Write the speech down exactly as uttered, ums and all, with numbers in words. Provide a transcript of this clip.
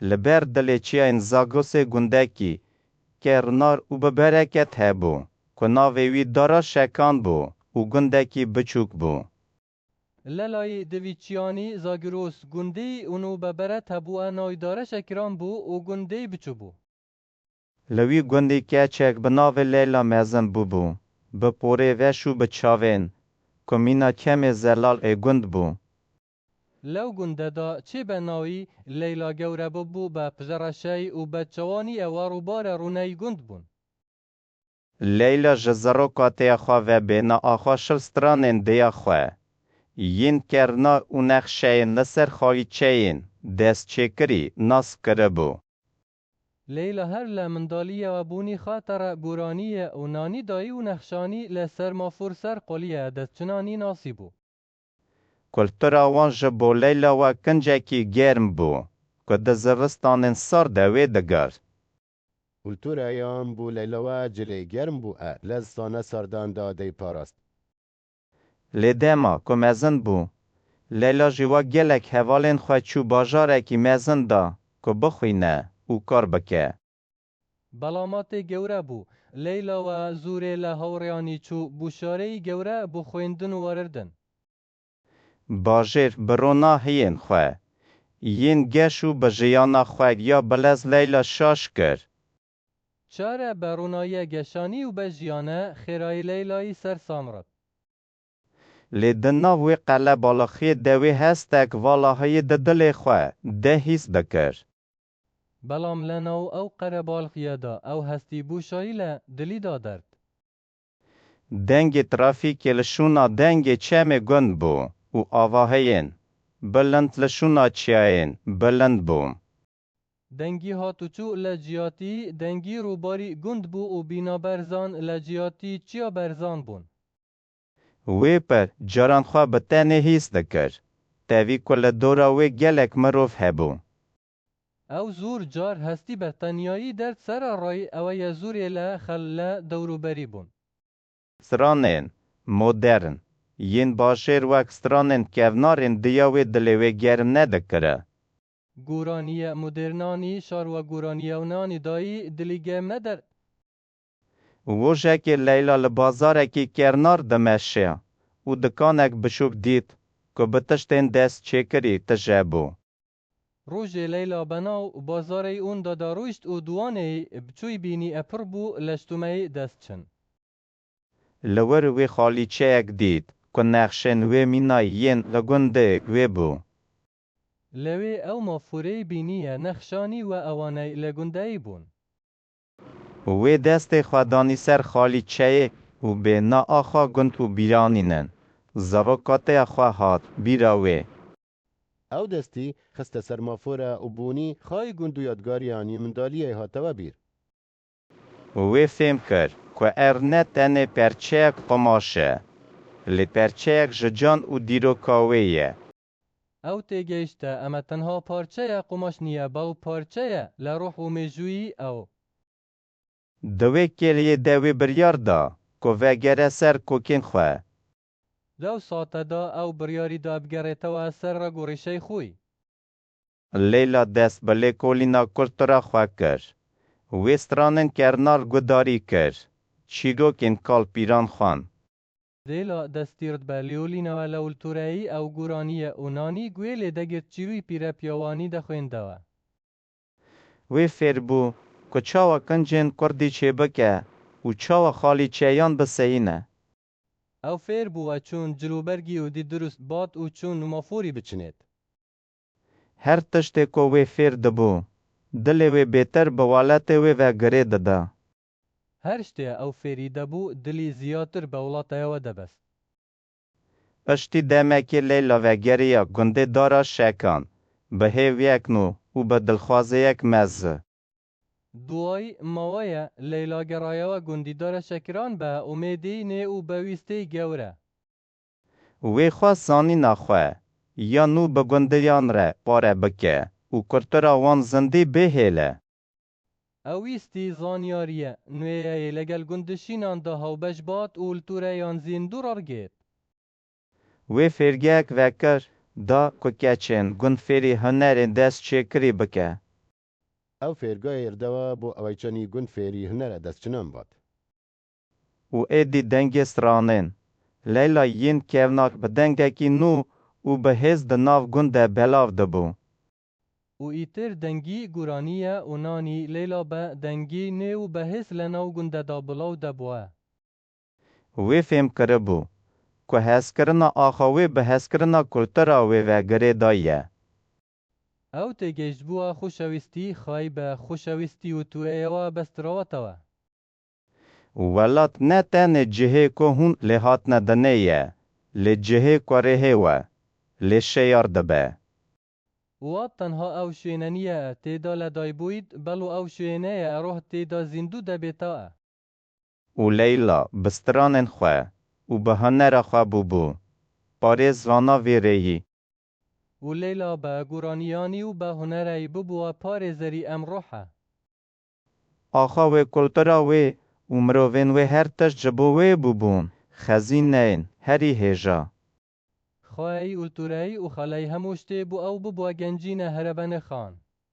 Li ber dilê çiyayên Zagosê gundekî kernar û bi bereket hebû, ku navê wî Dara Şekan bû û gundekî biçûk bû. Lelayî di vî çiyanî Zagiros gundî û nû beberet hebû e nayî Dara Şekiran bû û gundî biçû bû. Li wî gundî keçek bi navê Leyla mezin bûbû, bi porê veş û bi çavên ku mîna kemê zelal ê gund bû. Lew gunde da çê be nayî Leyla gewre bûbû be pijereşey û be çawanî ewa rûbare rûneyî gund bûn. Leyla ji zerokatiya xwe ve bêhna axa şil stranên diya xwe, yên kernar û nexşeyên li ser xalîçeyên destçêkirî nas kiribû. Leyla her le mindalî ye we bûnî xwe tere goranî ye û nanî dayî û nexşanî li ser mafûr ser qolî ye destçinanî nasî bû. Kultura wan ji bo Leyla we kincekî germ bû, ku di zivistanên sar de wê digirt. Kultura yan bo Leyla we cilê germ bû e, lez sane sardan da dey parast. Lê dema ku mezin bû, Leyla jî wek gelek hevalên xwe çû bajarekî mezin da ku bixwîne û kar bike. Belam a tê gewre bû. Leyla we zûrê le hawrêyanî çû bû şareyî gewre bû xwêndin û werirdin. Bajêr bi ronahiyên xwe yên geş û bi jiyana xwe ya bilez Leyla şaş kir. Çare be ronahiye geşanî û be jiyane xêrayî Leylayî ser samrit. Lê di nav wê qelebalixiyê de wê hestek valahiyê di dilê xwe de hîs dikir. Belam le nav ew qerebalxiye de ew hestî bûşayî le dilî da derd. Dengê trafîkê li şûna dengê çemê gund bû û avahiyên bilind li şûna çiyayên bilind bû. Dengî hat û çû le ciyatî dengî rûbarî gund bû û bîna berzan le ciyatî çiya berzan bûn. Wê pir caran xwe bi tenê hîs dikir, tevî ku li dora wê gelek mirov hebû. Ew zûr car hestî be tenyayî derd sera rayî ewe ye zûrê le xel le dewrûberî bûn. Stranên modern yên bajêr wek stranên kevnar ên diya wê dilê wê germ nedikire. Goraniye modernanî şar we goraniye ewnanî dayî dilî germ neder. Rojekê Leyla li bazarekî kernar dimeşiya û dikanek biçûk dît ku bi tiştên dest çêkirî tije bû. Rojê Leyla benaw bazarey ûn de da rûşt û duwaneyî biçûyî bînî e pir bû leştûmeyî dest çin. Li wir wê xalîçeyek dît ku nexşên wê mîna yên li gundê wê bû. Lewê ew mafûreyî bînîye nexşanî we ewaney li gundeyî bûn. Wê destê xwe danî ser xalîçeyê û bêhna axa gund û bîranînin, zerokatiya xwe hat bîra wê. Ew destî xiste ser mafûre û bûnî xayî gund û yadgariyan yê mindaliyê hate we bîr. Wê fêm kir ku ev ne tenê perçeyek qumaş e, lê perçeyek ji can û dîroka wê ye. Ew têgehişte eme tenha parçeye qumaş niye bal parçeye le ruh û mêjûyî ew. Di wê kêliyê de wê biryar da ku vegere ser kokên xwe. Lew sate da ew biryarî da bigerêtewe ser reg û rîşey xwî. Leyla dest bi lêkolîna kultura xwe kir. Wê stranên kernar gudarî kir. Çîrokên kalpîran xwend. Leyla destî rid be lêolîna we lewltureyî ew guraniye û nanî guê lê degirt çîrûyî pîre piyawanî de xwêndewe. Wê fêr bû ku çawa kincên kurdî çêbike û çawa xalîçeyan biseyîne. Ew fêr bû we çûn cilûbergî û dî dirust bat û çûn mafûrî biçinêt. Her tiştê ku wê fêr dibû, dilê wê bêtir bi welatê wê ve girê dida. Her ştê ew fêrî debû dilî ziyatir be welata ye we debest. Piştî demekê Leyla vegeriya gundê Dara Şekan, bi hêviyek nû û bi dilxwaziyek mezin. Duwayî mawaye Leyla geraye we gundî Dara Şekiran be umêdî nê û be wîstê gewre. Wê xwest zanîna xwe ya nû bi gundiyan re pare bike û kultura wan zindî bihêle. Ew wîstî zanyariye nûyeyê legel gundişînan de hawbeş bat û li tûreyan zîndû rergêt. Wê fêrgehek vekir da ku keçên gund fêrî hunerên destçêkirî bike. Ew fêrgayê rdewa bo ewey çenî gund fêrî hunere destçinan vat. Û êdî dengê stranên Leyla yên kevnak bi dengekî nû û bi hêz di nav gund de belav dibû. Û îtir dengî gûranî ye û nanî Leyla be dengî nê û bi hêz le nav gund de da bilaw de bûe. Wê fêm kiribû ku hezkirina axa wê bi hezkirina kultura wê ve girêdayî ye. Ew têgihiştbûa xweşewîstî xwey bi xweşewîstî û tuêyewa bestirawata we. Welat ne tenê cihê ku hûn lê hatine dinê ye, lê cihê ku rêhê we lê şêyar dibe. Û a tenha ew şûyêne nîye e tê da ledaybûyîd, belo ew şûyêne ye e roh tê da zîndû debêta e. Û Leyla bi stranên xwe û bi hunera xwe bûbû parêz vana vî rêyî. Û Leyla bi gûraniyanî û bi hunereyî bibûa parêzerî em roh e. Axa wê kultura wê û mirovên wê her tişt ji bo wê bûbûn xezîneyên herî hêja. Xwey û li tûrey û xaley hemû ştê bo ew bibûa gencîne herebene xan.